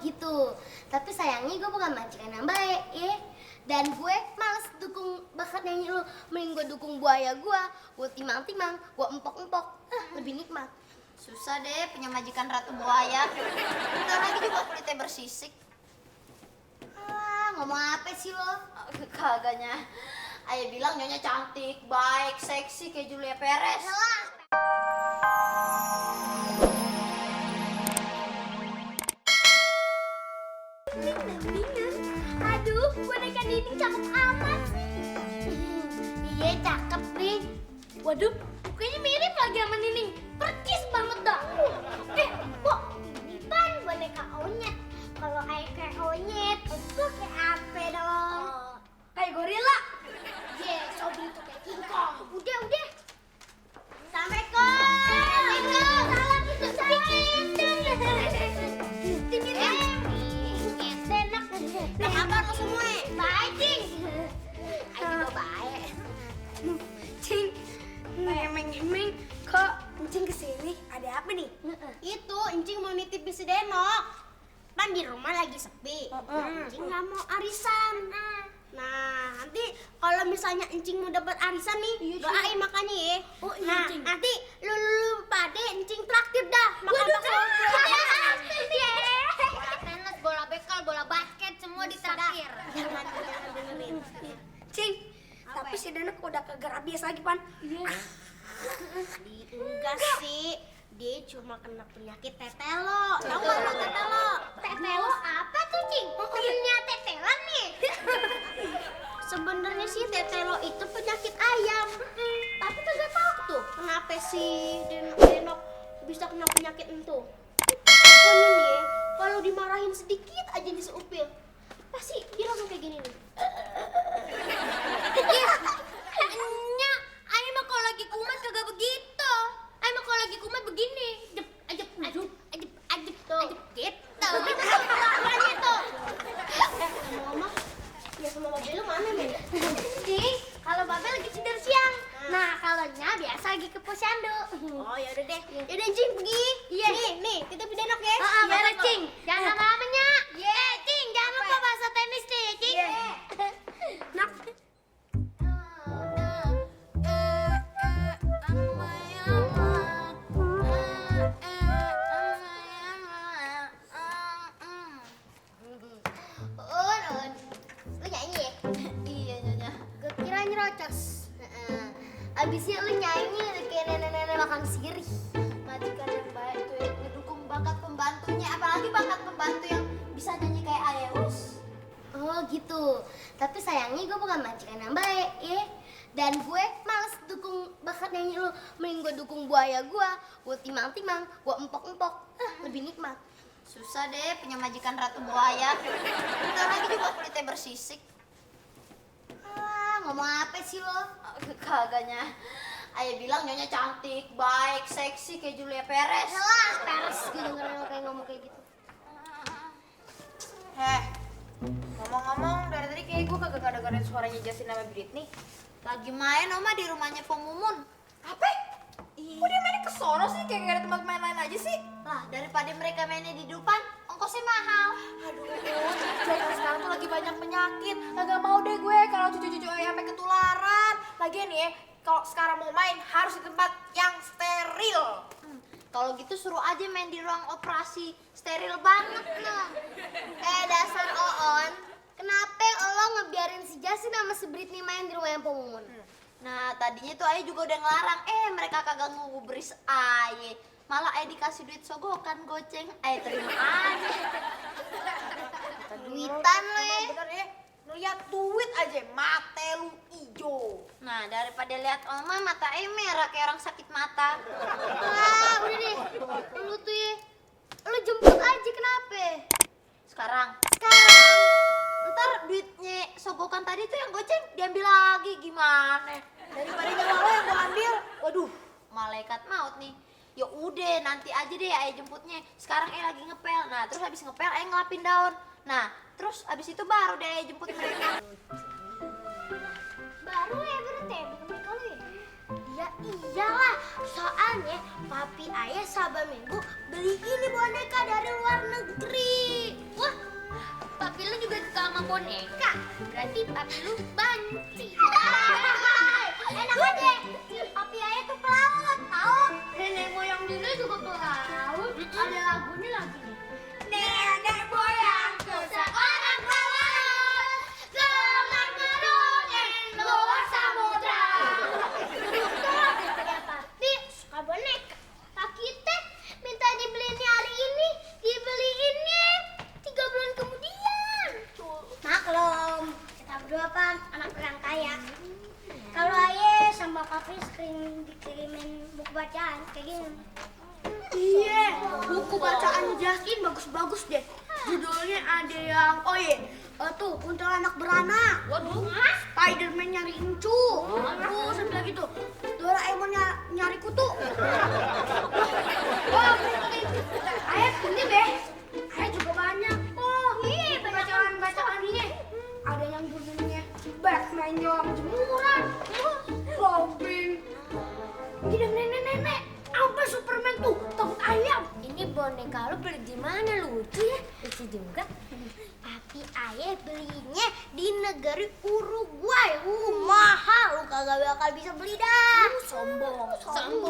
gitu. Tapi sayangnya gue bukan majikan yang baik, ya. Dan gue males dukung bakat nyanyi lu. Mending gue dukung buaya gue timang-timang, gue empok-empok. Lebih nikmat. Susah deh punya majikan ratu buaya. Bentar lagi juga kulitnya bersisik. Ngomong apa sih lo? Kagaknya. Ayah bilang nyonya cantik, baik, seksi kayak Julia Perez. Aduh, boneka Nining cakep amat. Iya, cakep nih. Waduh, kayaknya mirip lagi sama Nining. Percis banget dah. Kok ini kan boneka onyet. Kalau kayak onyet, itu kayak apa dong? Kayak gorila. Sobri itu kayak King Kong. Udah. Assalamualaikum. Salam itu Apa kabar lo semua? Baik, Cing. Ayo juga baik. Cing, emeng kok Cing kesini? Ada apa nih? Itu Encing mau nitip si Denok. Kan di rumah lagi sepi. Encing nggak mau arisan. Nah, nanti kalau misalnya Encing mau dapat arisan nih, doain makanya ya. Nah, nanti lu pade Encing traktir dah. Tenis, bola bekal, bola basket semua ditraktir. Jangan dengerin. Cing, tapi si Danek udah kagak rabies lagi, Pan. Enggak sih, dia cuma kena penyakit tetelo. Tahu nggak lo tetelo? Tetelo apa tuh, Cing? Temennya tetelan nih. Sebenarnya sih tetelo itu penyakit ayam. Tapi kagak tahu tuh kenapa sih Denok bisa kena penyakit itu. Pokoknya nih, kalau dimarahin sedikit aja nih seupil, pasti dia langsung kayak gini nih. Nya, ayah mah kalau lagi kumat kagak begitu. Ayah mah kalau lagi kumat begini. Ajep tuh. Gitu. Apaan itu? Mama, ya sama Babe lu mana nih? Cing, kalau Babe lagi tidur siang. Nah, kalau Nya biasa lagi ke posyandu. Oh, ya udah deh. Yaudah, Cing pergi. Iya. Nih, titip Denok ya. Iya, Cing. Jangan lama-lama, Nya. Cing, jangan lupa bahasa tenis nih, ya, Cing. Nak, Lu nyanyi ya? Iya nyonya. Gue kira nyerocos. Abisnya lu nyanyi kayak nenek-nenek makan sirih. Majikan yang baik tuh yang ngedukung bakat pembantunya, apalagi bakat pembantu yang bisa nyanyi kayak ayah us. Oh gitu. Tapi sayangnya gue bukan majikan yang baik, ya. Dan gue males dukung bakat nyanyi lu. Mending gue dukung buaya gue timang-timang, gue empok-empok. Lebih nikmat. Susah deh punya majikan ratu buaya. Bentar lagi juga kulitnya bersisik. Ngomong apa sih lo? Kagaknya. Ayah bilang nyonya cantik, baik, seksi kayak Julia Perez. Peres gue dengerin lo kayak ngomong kayak gitu. Ngomong-ngomong, dari tadi kayak gue kagak dengerin suaranya Justin sama Britney. Lagi main Oma di rumahnya Pemumun. Apa? Kok dia mainnya ke sono sih? Kayak gak ada tempat main lain aja sih? Lah, daripada mereka mainnya di depan, ongkosnya mahal. Aduh, kan sekarang tuh lagi banyak penyakit. Kagak mau deh gue kalau cucu-cucu sampai ketularan. Lagian nih ya, kalau sekarang mau main harus di tempat yang steril. Kalau gitu suruh aja main di ruang operasi, steril banget nah. Dasar Oon, kenapa lo ngebiarin si Justin sama si Britney main di rumah yang Pemumun? Nah, tadinya tuh ayah juga udah ngelarang, mereka kagak ngubris ayah. Malah ayah dikasih duit sogokan goceng, ayah terima aja. Duitan lo ya. Bener ya, ngeliat duit aja, mate lu ijo. Nah, daripada lihat Oma, mata ayah merah kayak orang sakit mata. Udah deh, lu tuh ya, lu jemput aja kenapa? Sekarang, ntar duitnya sogokan tadi tuh yang goceng diambil lagi, gimana? Daripada nyawa lo yang gue ambil, Waduh, malaikat maut nih. Ya udah, nanti aja deh ayah jemputnya. Sekarang ayah lagi ngepel. Nah, terus habis ngepel ayah ngelapin daun. Nah, terus habis itu baru deh ayah jemput mereka. Baru ya berarti ya, bukan mereka lu ya? Ya iyalah, soalnya papi ayah sabar minggu beli ini boneka dari luar negeri. Wah, papi lu juga suka sama boneka. Berarti papi lu banci. Enak aja, papi ayah tuh pelaut, tau? Nenek moyang dulu juga pelaut. Ada lagunya lagi nih. Nenek moyangku seorang pelaut, selamat menuntun luar samudra. Papi suka boneka. Pak kita minta dibeliin hari ini, dibeliinnya 3 bulan kemudian. Maklum, kita berdua kan anak orang kaya. Kalau ayah sama papi sering dikirimin buku bacaan kayak gini. Iya, buku bacaan Justin bagus-bagus deh. Judulnya ada yang, tuh kuntilanak beranak. Waduh, Spiderman nyari incu. Waduh, sampai lagi tuh Doraemon nyari kutu. Oh, ayah ini deh. Ayah juga banyak. Oh, iya bacaan ini. Ada yang judulnya Batman yang jemuran. Robin. Ini nenek-nenek. Apa Superman tuh takut ayam? Ini boneka lu beli di mana? Lucu ya? Lucu juga. Papi ayah belinya di negeri Uruguay. Mahal, lu kagak bakal bisa beli dah. Sombong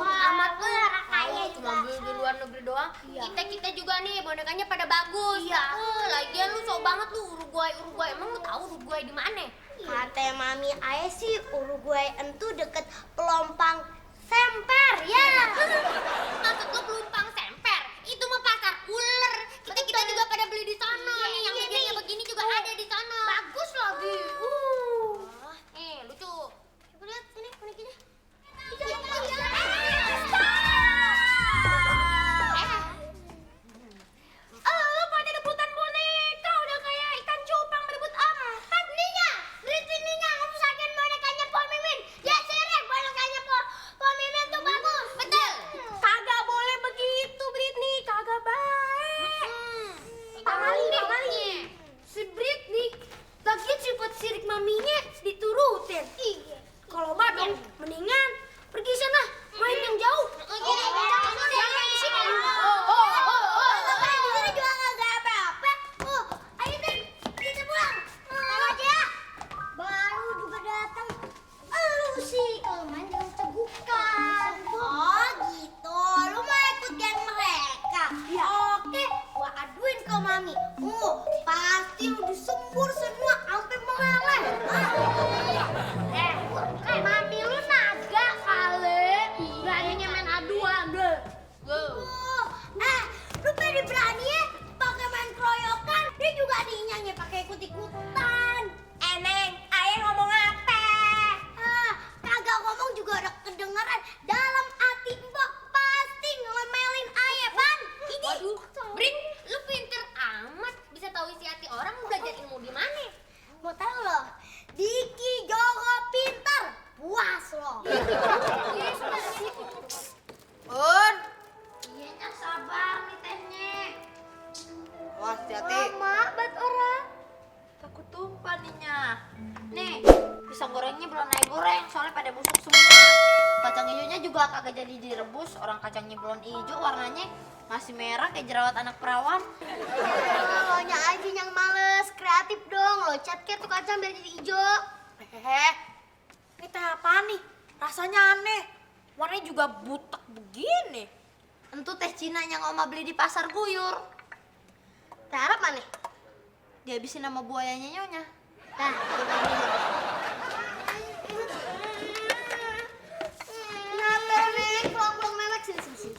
amat lu orang kaya juga. Cuma beli di luar negeri doang. Kita juga nih bonekanya pada bagus. Iya. Lagian lu sok banget lu Uruguay. Emang lu tahu Uruguay di mana? Kata mami ayah sih Uruguay entu deket Pelompang Semper ya. Maksud lu pelumpang semper? Itu mah pasar ular. Kita juga pada beli di sana nih. Yang begini juga ada di sana. Bagus lagi. Lucu. Coba lihat sini bonekanya. Lu pada rebutan boneka udah kayak ikan cupang berebut empat. Nia, beliin Nia ngusahain bonekanya Po Mimin. Ya serius bonekanya Po Mimin tuh bagus. Betul. Kagak boleh begitu Britney, kagak baik. Apalagi si Britney lagi cepet sirik maminya diturutin. Kalau mah dong mendingan pergi sana main yang jauh. Jangan di sini. Ngapain di sini juga nggak apa-apa. Ayo deh kita pulang. Tahu aja. Baru juga datang. Lu sih kalau main jangan tegukan. Oh gitu. Lu mau ikut geng mereka? Oke, gua aduin ke mami. Pasti lu disembur semua sampai meleleh. Mami lu naga kali. Beraninya main aduan deh. Lu pede berani ya pakai main keroyokan. Dia juga nyanyi pakai ikut-ikutan. Neng, ayah ngomong apa? Kagak ngomong juga udah kedengeran. Dalam hati mbak pasti ngelemelin ayah, Pan. Waduh, Brit, lu pinter amat. Bisa tahu isi hati orang, lu belajar ilmu di mana? Mau tahu loh? Diki Jogo pintar. Puas loh. Bun, Iya, sabar nih tehnya. wah hati-hati. Lama bat orang. Takut tumpah ninya. Nih, pisang gorengnya belum naik goreng, soalnya pada busuk semua. Kacang hijaunya juga kagak jadi direbus, orang kacangnya belum hijau, warnanya masih merah kayak jerawat anak perawan. Lo nya aja yang males, kreatif dong. Lo cat kayak tuh kacang biar jadi hijau. Ini teh apa nih? Rasanya aneh. Warnanya juga butek begini. Entu teh Cina yang oma beli di pasar Guyur. Harap mana? Dihabisin sama buayanya nyonya. Nah, kenapa nih? Pelong-pelong mewek sini.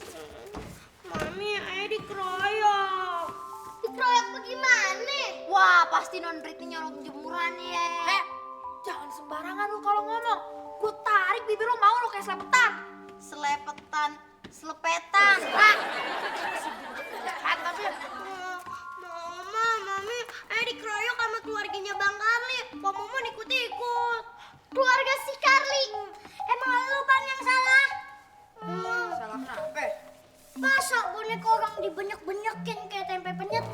Mami, ayah dikeroyok. Dikeroyok bagaimana? Wah, pasti non Britney nyolong jemuran ya. Jangan sembarangan lu kalau ngomong. Gue tarik bibir lu, mau lu kayak selepetan. Selepetan. Tapi Mami, ayah dikeroyok sama keluarganya Bang Karli. Kok Mama ikut-ikut? Keluarga si Karli. Emang lu Pan yang salah? Salah kenapa? Masa boneka orang dibenyak-benyakin kayak tempe penyet?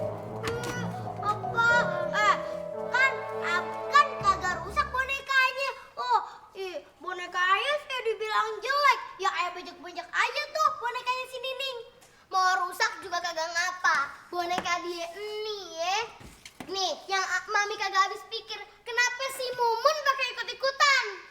Apa? Kan kagak rusak bonekanya. Boneka ayah saya dibilang bilang jelek. Ya ayah bejek-bejek aja tuh bonekanya si Nining. Mau rusak juga kagak ngapa. Boneka dia ini ya. Nih, yang Mami kagak habis pikir, kenapa si Mumun pakai ikut-ikutan?